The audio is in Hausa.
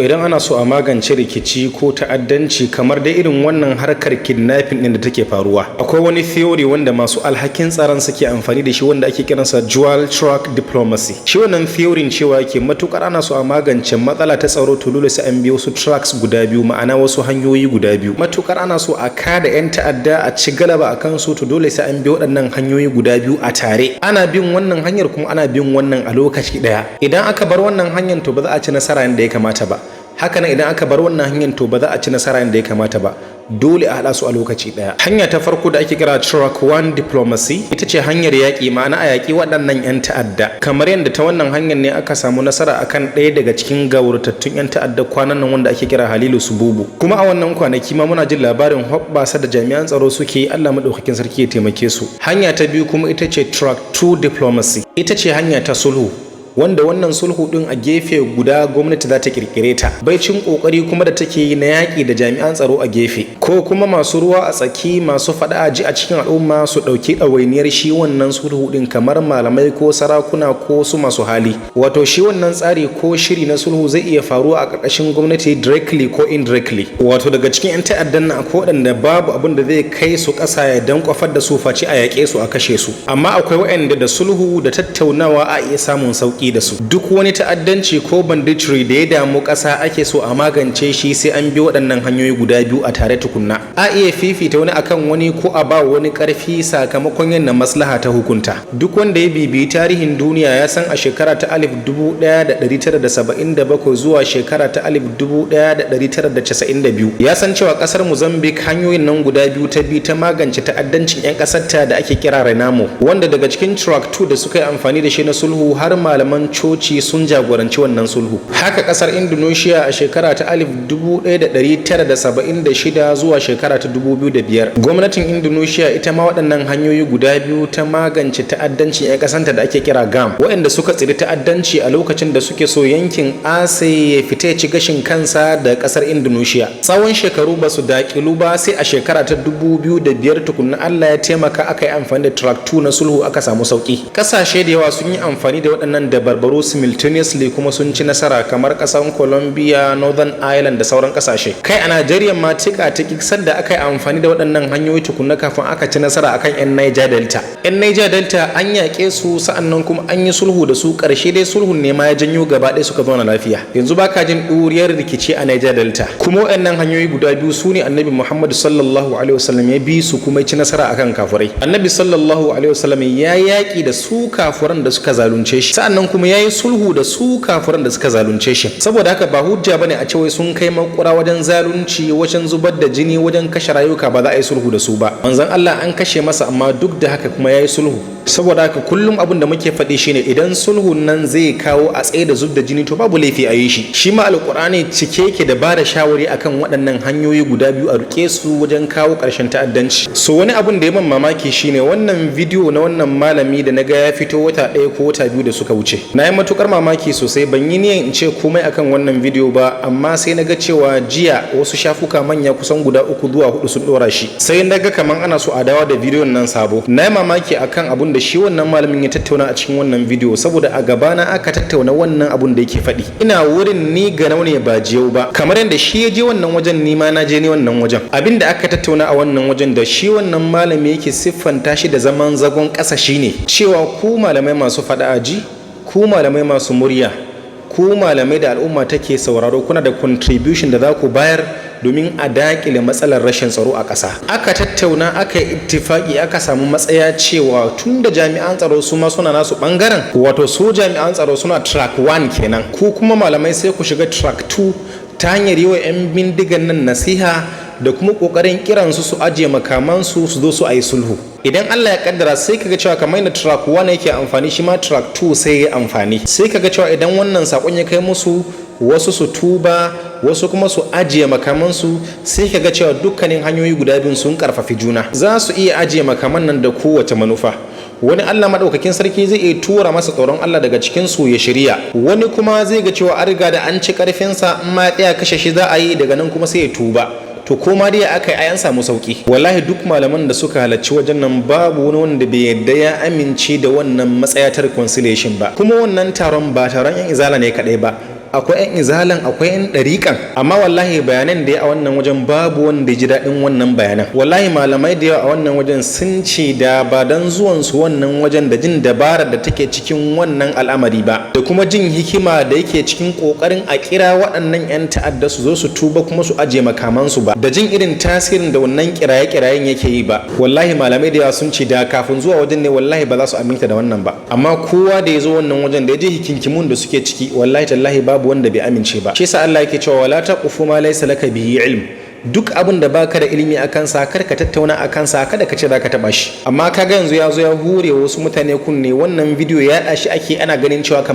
Idan ana so a magance rikici ko ta'addanci, kamar dai irin wannan harkar kidnapping din da take faruwa, akwai wani theory wanda masu alhakin tsaron suke amfani da shi wanda ake kiransa dual track diplomacy. Shi wannan theory cewa ke matukar ana so a magance matsala ta tsaro, to dole sai an bi wasu tracks guda biyu, ma'ana wasu hanyoyi guda biyu. Matukar ana so a kada 'yan ta'adda, a ci galaba a kansu, to dole sai an bi waɗannan hanyoyi guda biyu a tare. Ana bin wannan hanyar kuma ana bin wannan a lokaci ɗaya. Idan aka bar wannan hanyar, to ba za a ci nasara yadda ya kamata ba. Hakanan idan aka bar wannan hanyar, to ba za a ci nasara yadda ya kamata ba. Dole a haɗa su a lokaci ɗaya. Hanya ta farko da ake kira track one diplomacy ita ce hanyar yaƙi, ma'ana a yaƙi waɗannan 'yan ta'adda, kamar yadda ta wannan hanyar ne aka samu nasara akan ɗaya daga cikin gawurtattun 'yan ta'adda kwanan nan wanda ake kira Halilu Sububu. Kuma a wannan kwanaki ma muna jin labarin hoɓɓasa da jami'an tsaro suke yi. Allah maɗaukakin sarki ya taimake su. Hanya ta biyu kuma ita ce track two diplomacy, ita ce hanya ta sulhu, wanda wannan sulhu din a gefe guda gwamnati za ta kirkire ta baicin kokari kuma da take yi na yaƙi da jami'an tsaro a gefe, ko kuma masu ruwa a tsaki, masu faɗa a ji a cikin al'umma su ɗauki ɗawainiyar shi wannan sulhu din, kamar malamai ko sarakuna ko su masu hali. Wato shi wannan tsari ko shiri na sulhu zai iya faruwa a ƙarƙashin gwamnati directly ko indirectly. Wato daga cikin 'yan ta'addan nan akwai waɗanda babu abin da zai kai su ƙasa ya dankwafar da su face a yaƙe su, a kashe su, amma akwai waɗanda da sulhu da tattaunawa a iya samun sauƙi da su. Duk wani ta'addanci ko banditry da ya damu ƙasa ake so a magance shi, sai an bi waɗannan hanyoyi guda biyu a tare tukunna. A iya fifita wani akan wani ko a ba wani ƙarfi sakamakon yadda maslaha ta hukunta. Duk wanda ya bibiyi tarihin duniya ya san a shekara ta 1977 zuwa shekara ta 1992, ya san cewa ƙasar Mozambique hanyoyin nan guda biyu ta bi ta magance ta'addancin 'yan ƙasarta da ake kira Renamo, wanda daga cikin track 2 da suka yi amfani da shi na sulhu har malaman coci sun jagoranci wannan sulhu. Haka kasar Indonesia a shekara ta 1976 zuwa shekara ta 2005, gwamnatin Indonesia ita ma waɗannan hanyoyi guda biyu ta magance ta'addancin 'yan kasanta da ake kira GAM, waɗanda suka tsiri ta'addanci a lokacin da suke so yankin Aceh ya fita ya ci gashin kansa da kasar Indonesia. Tsawon shekaru ba su daƙilu ba, sai a shekara ta 2005 tukunna Allah ya taimaka aka yi amfani da track 2 na sulhu aka samu sauki. Kasashe da yawa sun yi amfani da waɗannan dabarbaru simultaneously kuma sun ci nasara, kamar ƙasar Colombia, Northern Ireland da sauran ƙasashe. Kai, a Najeriya ma tika ta da aka yi amfani da waɗannan hanyoyi tukunna kafin aka ci nasara akan 'yan Niger Delta. 'Yan Niger Delta an yaƙe su, sa'annan kuma an yi sulhu da su. Ƙarshe dai sulhun ne ma ya janyo gaba ɗaya suka zauna lafiya. Yanzu baka jin ɗuriyar rikici a Niger Delta. Kuma waɗannan hanyoyi guda biyu su ne Annabi Muhammad sallallahu alaihi wasallam ya bi su kuma ya ci nasara akan kafurai. Annabi sallallahu alaihi wasallam ya yaƙi da su kafuran da suka zalunce shi, sa'annan kuma ya yi sulhu da su kafuran da suka zalunce shi. Saboda haka ba hujja bane a ce wai sun kai makura wajen zalunci, wajen zubar da jini, wajen kashe rayuka, ba za a yi sulhu da su ba. Manzon Allah an kashe masa, amma duk da haka kuma ya yi sulhu. Saboda haka kullum abin da muke faɗi shine, idan sulhun nan zai kawo a tsaye da zub da jini, to babu laifi a yi shi. Shi ma Alƙur'ani cike yake da bada shawari akan waɗannan hanyoyi guda biyu, a rike su wajen kawo ƙarshen ta'addanci. So wani abin da ya ban mamaki shine wannan bidiyo na wannan malami da na ga ya fito wata ɗaya ko wata 2 da suka wuce. Na yi matukar mamaki sosai. Ban yi niyan in ce komai akan wannan bidiyo ba, amma sai na ga cewa jiya wasu shafuka manya kusan guda uku zuwa hudu sun ɗora shi. Sai na ga kaman ana so a dawo da bidiyon nan sabo. Na yi mamaki akan abun da shi wannan malamin ya tattauna a cikin wannan bidiyo, saboda a gabana aka tattauna wannan abun da yake faɗi. Ina wurin, ni ganau ne ba jiyau ba. Kamar yadda shi ya je wannan wajen, ni ma na je ni wannan wajen. Abin da aka tattauna a wannan wajen da shi wannan malami yake siffanta shi da zaman zagon ƙasa shine cewa ku malamai masu faɗa aji, ku malamai masu murya, ku malamai da al'umma take sauraro, kuna da contribution da za ku bayar domin a daƙile matsalar rashin tsaro a ƙasa. Aka tattauna, aka yi ittifaki, aka samu matsaya cewa tun da jami'an tsaro su ma suna nasu ɓangaren, wato su jami'an tsaro suna track 1 kenan, ku kuma malamai sai ku shiga track 2 ta hanyar yi wa 'yan bindigan nan nasiha da kuma ƙoƙarin kiransu su ajiye makamansu su zo su a yi sulhu. Idan Allah ya kaddara, sai kaga cewa kamar yadda track 1 yake amfani, shi ma track 2 sai ya amfani. Sai kaga cewa idan wannan sakon ya kai musu, wasu su tuba, wasu kuma su ajiye makamansu. Sai kaga cewa dukkanin hanyoyi guda biyun sun karfafi juna. Za su iya ajiye makaman nan da kowace manufa. Wani Allah maɗaukakin sarki zai iya tura masa tsoron Allah daga cikin su ya shirya. Wani kuma zai ga cewa an riga da an ci karfinsa, in ma ya tsaya kashe shi za a yi, daga nan kuma sai ya tuba. To ko ma dai aka yi, an samu sauki. Wallahi duk malaman da suka halarci wajen nan babu wani wanda bai yadda ya amince da wannan matsaya ta reconciliation ba. Kuma wannan taron ba taron 'yan Izala ne kadai ba. Akwai 'yan izalan, akwai 'yan ɗariƙan, amma wallahi bayanan da ya a wannan wajen, babu wanda ya ji daɗin wannan bayanan. Wallahi malamai da yawa a wannan wajen sun ce da ba don zuwan su wannan wajen da jin dabarar da take cikin wannan al'amari ba, da kuma jin hikima da yake cikin ƙoƙarin a kira waɗannan 'yan ta'adda su zo su tuba kuma su aje makamansu ba, da jin irin tasirin da wannan kiraye-kirayen yake yi ba, wallahi malamai da yawa sun ce da kafin zuwa wajen ne, wallahi ba za su aminta da wannan ba. Amma kowa da ya zo wannan wajen, da ya ji hikinkimun da suke ciki, wallahi tallahi babu wanda bai amince ba. Shi yasa Allah yake cewa: "Wala taqfu ma laysa laka bihi ilm." Duk abin da baka da ilimi a kansa, kar ka tattauna a kansa, kada ka ce za ka taba shi. Amma kaga yanzu ya zo ya hure wasu mutane kunne. Wannan bidiyo ya shi ake ana ganin cewa kamar